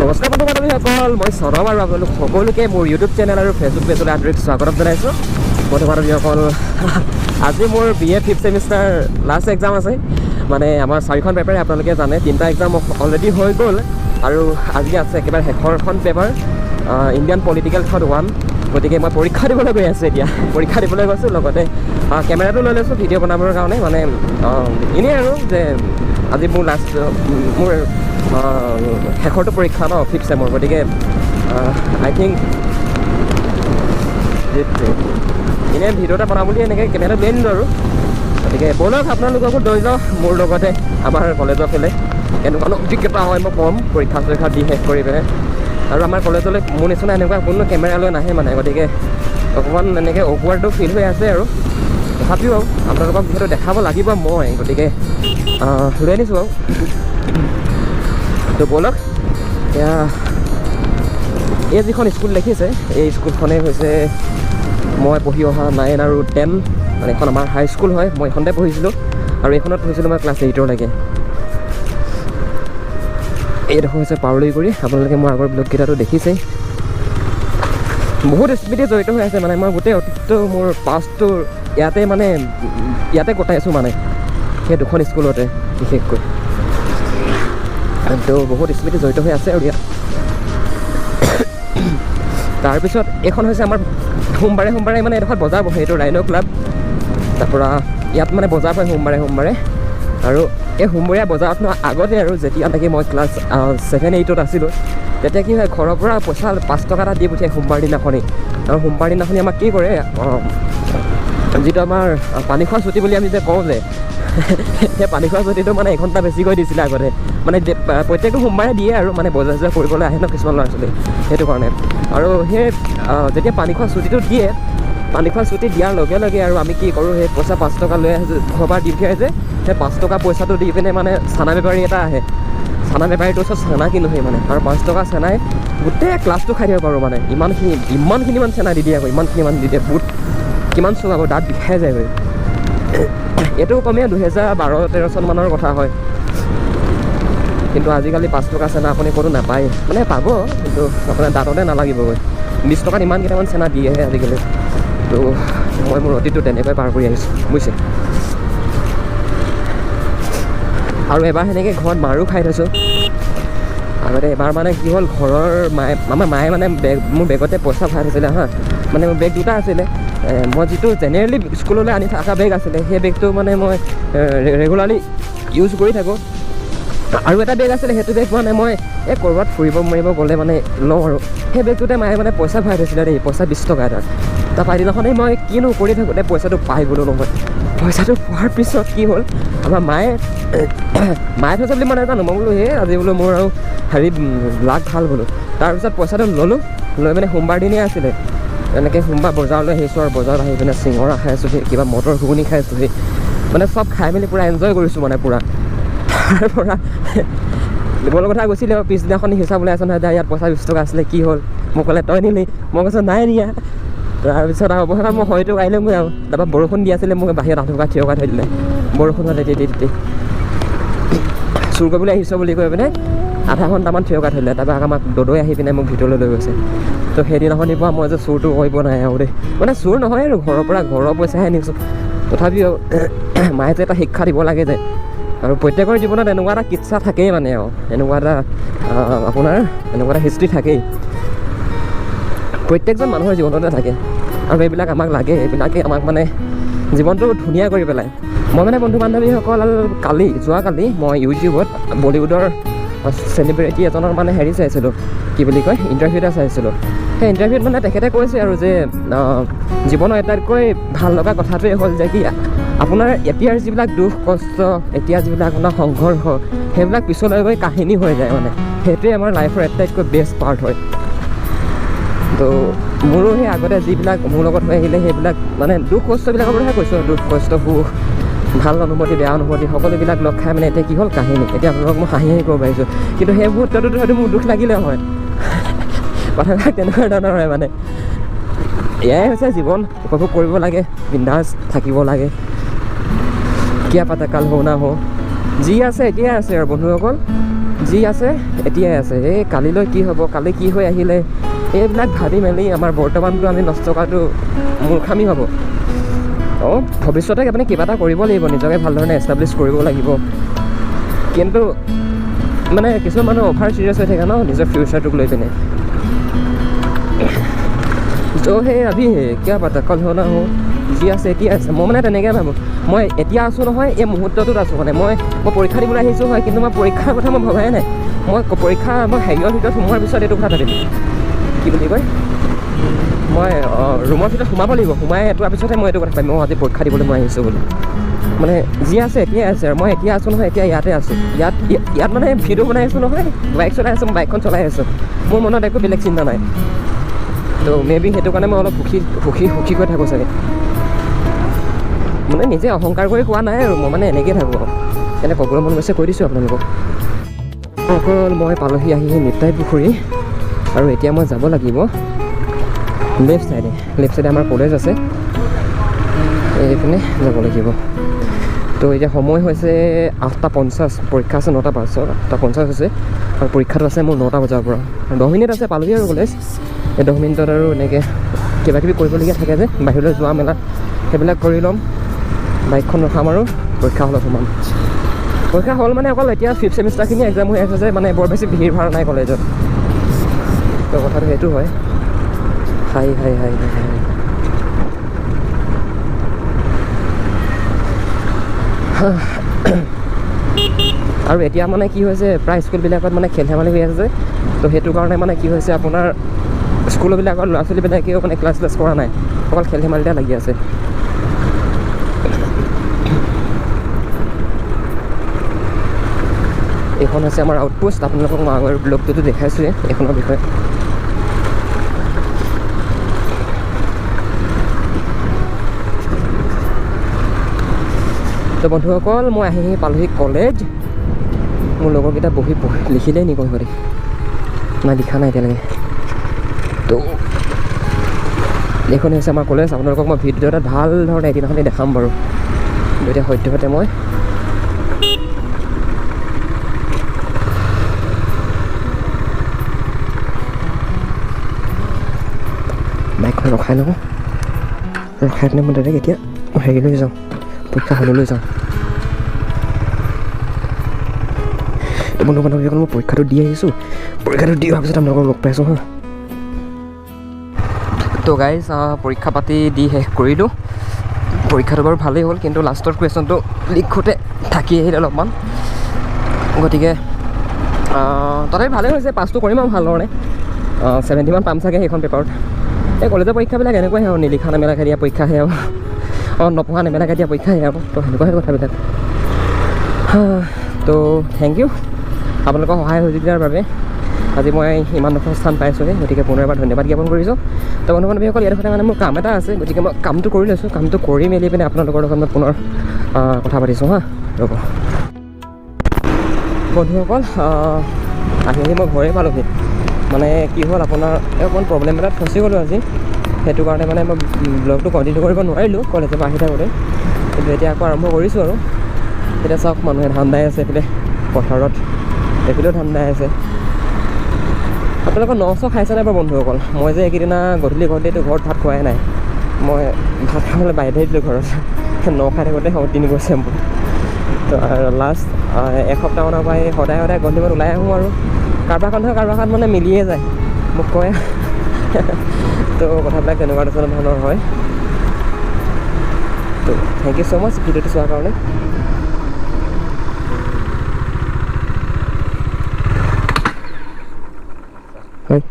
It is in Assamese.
নমস্কাৰ বন্ধু বান্ধৱীসকল, মই সৰম আৰু আপোনালোক সকলোকে মোৰ ইউটিউব চেনেল আৰু ফেচবুক পেজলৈ আন্তৰিক স্বাগতম জনাইছোঁ। বন্ধু বান্ধৱীসকল, আজি মোৰ BA fifth semester last exam আছে। মানে আমাৰ চাৰিখন পেপাৰে আপোনালোকে জানে, তিনিটা এক্সাম অলৰেডি হৈ গ'ল আৰু আজি আছে একেবাৰে শেষৰখন পেপাৰ, ইণ্ডিয়ান পলিটিকেল থট 1। গতিকে মই পৰীক্ষা দিবলৈ গৈ আছোঁ। এতিয়া পৰীক্ষা দিবলৈ গৈছোঁ, লগতে কেমেৰাটো লৈ লৈছোঁ ভিডিঅ' বনাবৰ কাৰণে। মানে এনেই আৰু যে আজি মোৰ লাষ্ট, মোৰ শেষৰটো পৰীক্ষা ন ফিফ্থ চেমৰ। গতিকে আই থিংক এনেই ভিডিঅ' এটা বনাম বুলি এনেকৈ কেমেৰাটো লৈ আনিলোঁ আৰু। গতিকে ব'লক, আপোনালোককো লৈ যাওঁ মোৰ লগতে আমাৰ কলেজৰ ফালে। কেনেকুৱানো অভিজ্ঞতা হয় মই ক'ম পৰীক্ষা চৰীক্ষা দি শেষ কৰি পিনে। আৰু আমাৰ কলেজলৈ মোৰ নিচিনা এনেকুৱা কোনো কেমেৰা লৈ নাহে মানে, গতিকে অকণমান এনেকৈ অকৱাৰ্ডো ফিল হৈ আছে আৰু। তথাপিও আপোনালোকক যিহেতু দেখাব লাগিব মই, গতিকে লৈ আনিছোঁ আৰু। তো ব'লক। এতিয়া এই যিখন স্কুল দেখিছে, এই স্কুলখনেই হৈছে মই পঢ়ি অহা 9 আৰু 10। মানে এইখন আমাৰ হাই স্কুল হয়। মই এইখনতে পঢ়িছিলোঁ আৰু এইখনত পঢ়িছিলোঁ মই ক্লাছ 8ৰলৈকে। এইডোখৰ হৈছে পাৰলৈগুৰি। আপোনালোকে মোৰ আগৰ ব্লগকেইটাতো দেখিছেই। বহুত স্মৃতি জড়িত হৈ আছে। মানে মই গোটেই অতীতটো, মোৰ পাষ্টটো ইয়াতে, মানে ইয়াতে কটাইছোঁ, মানে সেই দুখন স্কুলতে বিশেষকৈ। তো বহুত স্মৃতি জড়িত হৈ আছে আৰু ইয়াত। তাৰপিছত এইখন হৈছে আমাৰ সোমবাৰে সোমবাৰে মানে এডোখৰত বজাৰ বহে, এইটো ৰাইন' ক্লাব। তাৰপৰা ইয়াত মানে বজাৰ বহে সোমবাৰে সোমবাৰে। আৰু এই সোমবৰীয়া বজাৰত ন আগতে আৰু যেতিয়া নেকি মই ক্লাছ 7 8ত আছিলোঁ, তেতিয়া কি হয়, ঘৰৰ পৰা পইচা 5 টকা এটা দি পঠিয়াই সোমবাৰ দিনাখনি। আৰু সোমবাৰ দিনাখনি আমাক কি কৰে, যিটো আমাৰ পানী খোৱা ছুটি বুলি আমি যে কওঁ যে, সেই পানী খোৱা ছুটিটো মানে এঘণ্টা বেছিকৈ দিছিলে আগতে। মানে প্ৰত্যেকটো সোমবাৰে দিয়ে আৰু, মানে বজাৰ চজাৰ কৰিবলৈ আহে ন কিছুমান ল'ৰা ছোৱালী, সেইটো কাৰণে। আৰু সেই যেতিয়া পানী খোৱা ছুটিটো দিয়ে, পানী খোৱা ছুটি দিয়াৰ লগে লগে আৰু আমি কি কৰোঁ, সেই পইচা 5 টকা লৈ আহোঁ ঘৰৰ পৰা দি পঠিয়াই যে, সেই 5 টকা পইচাটো দি পিনে মানে চানা বেপাৰী এটা আহে, চানা বেপাৰীটোৰ ওচৰত চানা কিনোহি মানে। আৰু 5 টকা চানাই গোটেই ক্লাছটো খাই দিব পাৰোঁ। মানে ইমানখিনিমান চানা দি দিয়ে আকৌ, ইমানখিনিমান দি দিয়ে, বুট কিমান চোবাব, দাঁত বিষাই যায়গৈ। এইটো কমেও 2012-13 চনমানৰ কথা হয়। কিন্তু আজিকালি 5 টকা চানা আপুনি ক'তো নাপায়। মানে পাব, কিন্তু আপোনাৰ দাঁততে নালাগিবগৈ। 20 টকাত ইমান কেইটামান চানা দিয়েহে আজিকালি। তো মই মোৰ অতীতটো তেনেকৈ পাৰ কৰি আহিছোঁ, বুজিছে। আৰু এবাৰ সেনেকৈ ঘৰত মাৰো খাই থৈছোঁ আগতে। এবাৰ মানে কি হ'ল, ঘৰৰ মায়ে, আমাৰ মায়ে মানে বেগ, মোৰ বেগতে পইচা ভৰাই থৈছিলে হা। মানে মোৰ বেগ দুটা আছিলে। মই যিটো জেনেৰেলি স্কুললৈ আনি থকা বেগ আছিলে, সেই বেগটো মানে মই ৰেগুলাৰলি ইউজ কৰি থাকোঁ। আৰু এটা বেগ আছিলে, সেইটো বেগ মানে মই এই ক'ৰবাত ফুৰিব মাৰিব গ'লে মানে লওঁ। আৰু সেই বেগটোতে মায়ে মানে পইচা ভৰাই থৈছিলে দেই, পইচা 20 টকা এটা। তাৰপৰা এদিনাখনেই মই কিনো কৰি থাকোঁতে পইচাটো পাই গ'লোঁ নহয়। পইচাটো পোৱাৰ পিছত কি হ'ল, আমাৰ মায়ে থৈছে বুলি মই নাজানো। মই বোলো সেই আজি বোলো মোৰ আৰু হেৰি লাক ভাল বোলো। তাৰপিছত পইচাটো ল'লোঁ, লৈ মানে সোমবাৰ দিনেই আছিলে, এনেকৈ সোমবাৰ বজাৰলৈ আহিছোঁ। আৰু বজাৰত আহি পিনে চিঙৰা খাই আছোঁহি, কিবা মটৰ ঘুগুনি খাই আছোঁহি, মানে চব খাই মেলি পূৰা এনজয় কৰিছোঁ মানে পূৰা। তাৰ পৰা দিবলৈ কথা গৈছিলে আৰু পিছদিনাখন হিচাপ ওলাই আছে নহয়, ইয়াত পইচা 20 টকা আছিলে, কি হ'ল? মোক ক'লে তই নিলি, মই কৈছোঁ নাই নিয়া। তাৰপিছত আৰু অৱশেষত মই হয়তো আহিলোগৈ আৰু। তাৰপৰা বৰষুণ দি আছিলে, মোক বাহিৰত আঁঠুকা থিয় কৰাই থৈ দিলে বৰষুণত তিতি তিতি। চুৰ কৰিবলৈ আহিছ বুলি কৈ পিনে আধা ঘণ্টামান থিয় কৰাই থৈ দিলে। তাৰপৰা আমাক দদৈ আহি পিনে মোক ভিতৰলৈ লৈ গৈছে। তো সেইদিনাখনিৰ পৰা মই যে চুৰটো কৰিব নাই আৰু দেই। মানে চুৰ নহয় আৰু, ঘৰৰ পৰা ঘৰৰ পইচাহে আনিছোঁ, তথাপিও মায়ে যে এটা শিক্ষা দিব লাগে যে। আৰু প্ৰত্যেকৰ জীৱনত এনেকুৱা এটা কিচ্ছা থাকেই, মানে আৰু এনেকুৱা এটা আপোনাৰ এনেকুৱা এটা হিষ্ট্ৰী থাকেই, প্ৰত্যেকজন মানুহৰ জীৱনতে থাকে। আৰু এইবিলাক আমাক লাগে, এইবিলাকে আমাক মানে জীৱনটো ধুনীয়া কৰি পেলায়। মই মানে বন্ধু বান্ধৱীসকল, কালি, যোৱাকালি মই ইউটিউবত বলিউডৰ চেলিব্ৰিটি এজনৰ মানে হেৰি চাইছিলোঁ, কি বুলি কয়, ইণ্টাৰভিউ এটা চাইছিলোঁ। সেই ইণ্টাৰভিউত মানে তেখেতে কৈছে আৰু যে জীৱনৰ আটাইতকৈ ভাল লগা কথাটোৱে হ'ল যে কি আপোনাৰ এতিয়াৰ যিবিলাক দুখ কষ্ট, এতিয়া যিবিলাক আপোনাৰ সংঘৰ্ষ, সেইবিলাক পিছলৈ গৈ কাহিনী হৈ যায়। মানে সেইটোৱে আমাৰ লাইফৰ আটাইতকৈ বেষ্ট পাৰ্ট হয়। তো মোৰো সেই আগতে যিবিলাক মোৰ লগত হৈ আহিলে, সেইবিলাক মানে দুখ কষ্টবিলাকৰ কথাহে কৈছোঁ। দুখ কষ্ট, সুখ, ভাল অনুভূতি, বেয়া অনুভূতি, সকলোবিলাক লগ খাই মানে এতিয়া কি হ'ল, কাহিনী। এতিয়া আপোনালোকক মই হাঁহি হাঁহি ক'ব পাৰিছোঁ, কিন্তু সেই মুহূৰ্তটোত হয়তো মোৰ দুখ লাগিলে হয়। কথাবিলাক তেনেকুৱা ধৰণৰ হয়। মানে এয়াই হৈছে জীৱন, উপভোগ কৰিব লাগে, বিন্দাছ থাকিব লাগে। क्या पता कल हो ना हो। যি আছে এতিয়াই আছে। আৰু বন্ধুসকল, যি আছে এতিয়াই আছে, এই কালিলৈ কি হ'ব, কালি কি হৈ আহিলে, এইবিলাক ভাবি মেলি আমাৰ বৰ্তমানটো আমি নষ্ট কৰাটো মূৰ্খামি হ'ব। অঁ, ভৱিষ্যতে আপুনি কিবা এটা কৰিব লাগিব, নিজকে ভাল ধৰণে এষ্টাব্লিছ কৰিব লাগিব। কিন্তু মানে কিছুমান মানুহ অভাৰ চিৰিয়াছ হৈ থাকে ন নিজৰ ফিউচাৰটোক লৈ পিনে। जो है अभी है, क्या पता कल हो ना हो, যি আছে এতিয়া আছে। মই মানে তেনেকৈ ভাবোঁ, মই এতিয়া আছোঁ নহয়, এই মুহূৰ্তটোত আছোঁ। মানে মই পৰীক্ষা দিবলৈ আহিছোঁ হয়, কিন্তু মই পৰীক্ষাৰ কথা মই ভবাই নাই। মই পৰীক্ষা মই হেৰিয়ৰ ভিতৰত সোমোৱাৰ পিছত এইটো কথা ভাবিম, কি বুলি কয়, মই ৰুমৰ ভিতৰত সোমাব লাগিব, সোমাই এটোৱাৰ পিছতহে মই এইটো কথা ভাবিম, মই আজি পৰীক্ষা দিবলৈ মই আহিছোঁ বুলি। মানে যি আছে এতিয়াই আছে আৰু মই এতিয়া আছোঁ নহয়, এতিয়া ইয়াতে আছোঁ, ইয়াত ইয়াত মানে ভিডিঅ' বনাই আছোঁ নহয়, বাইক চলাই আছোঁ, বাইকখন চলাই আছোঁ, মোৰ মনত একো বেলেগ চিন্তা নাই। তো মে বি সেইটো কাৰণে মই অলপ সুখী সুখী সুখীকৈ থাকোঁ চাগে। মানে নিজে অহংকাৰ কৰি কোৱা নাই আৰু, মই মানে এনেকৈয়ে থাকোঁ আৰু। এনে ক'বলৈ মন গৈছে কৈ দিছোঁ আপোনালোকক। অকল মই পালোহি আহি নিতাই পুখুৰী, আৰু এতিয়া মই যাব লাগিব লেফ্ট ছাইডে। লেফ্ট ছাইডে আমাৰ কলেজ আছে, এইপিনে যাব লাগিব। তো এতিয়া সময় হৈছে 8:50, পৰীক্ষা আছে 9:05, 8:50 হৈছে আৰু পৰীক্ষাটো আছে মোৰ 9টা বজাৰ পৰা, 10 মিনিট আছে, পালোহি আৰু কলেজ। এই 10 মিনিটত আৰু এনেকৈ কিবা কিবি কৰিবলগীয়া থাকে যে, বাহিৰলৈ যোৱা মেলা সেইবিলাক কৰি ল'ম, বাইকখন ৰখাম আৰু পৰীক্ষা হলত সোমাম। পৰীক্ষা হ'ল মানে অকল এতিয়া ফিফ্থ ছেমিষ্টাৰখিনি এক্সাম হৈ আছে যে, মানে বৰ বেছি ভিৰ ভাৰ নাই কলেজত, তো কথাটো সেইটো হয়। হাই হাই হাই হাই হাই, আৰু এতিয়া মানে কি হৈছে, প্ৰায় স্কুলবিলাকত মানে খেল ধেমালি হৈ আছে যে, তো সেইটো কাৰণে মানে কি হৈছে আপোনাৰ স্কুলবিলাকত ল'ৰা ছোৱালীবিলাকেও মানে ক্লাছ ক্লাছ কৰা নাই, অকল খেল ধেমালিতে লাগি আছে। এইখন হৈছে আমাৰ আউটপোষ্ট, আপোনালোকক মই আগৰ ব্লগটোতো দেখাইছোঁৱে এইখনৰ বিষয়ে। তো বন্ধুসকল, মই আহি পালোহি কলেজ। মোৰ লগৰকেইটা বহি পঢ়ি লিখিলেই নেকি সিহঁতি, নাই লিখা নাই এতিয়ালৈকে। তো এইখন হৈছে আমাৰ কলেজ, আপোনালোকক মই ভিডিঅ' এটাত ভাল ধৰণে এদিনাখনি দেখাম বাৰু। এতিয়া সদ্যহতে মই বাইকখন ৰখাই লওঁ, ৰখাই পিনে মই ডাইৰেক্ট এতিয়া হেৰিলৈ যাওঁ, পৰীক্ষা হললৈ যাওঁ। তো বন্ধু বান্ধৱীসকল, মই পৰীক্ষাটো দি আহিছোঁ, পৰীক্ষাটো দি অহাৰ পিছত আপোনালোকক লগ পাইছোঁ হা। তো গাইজ, পৰীক্ষা পাতি দি শেষ কৰিলোঁ। পৰীক্ষাটো বাৰু ভালেই হ'ল, কিন্তু লাষ্টৰ কুৱেশ্যনটো লিখোঁতে থাকি আহিলে অলপমান, গতিকে তথাপি ভালেই হৈছে, পাছটো কৰিম আৰু ভালধৰণে। 70মান পাম চাগে সেইখন পেপাৰত। এই কলেজৰ পৰীক্ষাবিলাক এনেকুৱাই আৰু, নিলিখা নেমেলাকৈ দিয়া পৰীক্ষাহে আৰু, অঁ নপঢ়া নেমেলাকৈ দিয়া পৰীক্ষাহে আৰু, তো সেনেকুৱাহে কথাবিলাক। তো thank U আপোনালোকৰ সহায় সহযোগিতাৰ বাবে আজি মই ইমানডোখৰ স্থান পাইছোঁহি, গতিকে পুনৰ এবাৰ ধন্যবাদ জ্ঞাপন কৰিছোঁ। তো বন্ধু বান্ধৱীসকল, ইয়াৰ দখতে মানে মোৰ কাম এটা আছে, গতিকে মই কামটো কৰি লৈছোঁ, কামটো কৰি মেলি পিনে আপোনালোকৰ লগত মই পুনৰ কথা পাতিছোঁ হা, ৰ'ব। বন্ধুসকল, আহি আহি মই ঘৰেই পালোহি। মানে কি হ'ল আপোনাৰ, অকণমান প্ৰব্লেম এটাত ফচি গ'লোঁ আজি, সেইটো কাৰণে মানে মই ব্লগটো কণ্টিনিউ কৰিব নোৱাৰিলোঁ কলেজৰ পৰা আহি থাকোঁতে। কিন্তু এতিয়া আকৌ আৰম্ভ কৰিছোঁ আৰু। এতিয়া চাওক, মানুহে ধান দাই আছে এইফালে পথাৰত, এইফালেও ধান দাই আছে। আপোনালোকৰ ন-চ খাইছে নাই বাৰু বন্ধুসকল? মই যে এইকেইদিনা গধূলি গধূলিতো ঘৰত ভাত খোৱাই নাই, মই ভাত খাবলৈ বাধ্য দিলোঁ ঘৰত, ন খাই থাকোঁতে দিন গৈছে মোৰ। তো লাষ্ট এসপ্তাহমানৰ পৰাই সদায় সদায় গধূলিত ওলাই আহোঁ আৰু কাৰোবাৰখন নহয় কাৰোবাৰখন মানে মিলিয়ে যায়, মোক কয়। তো কথাবিলাক তেনেকুৱা ধৰণৰ হয়। তো thank you so মাছ ভিডিঅ'টো চোৱাৰ কাৰণে। হয়।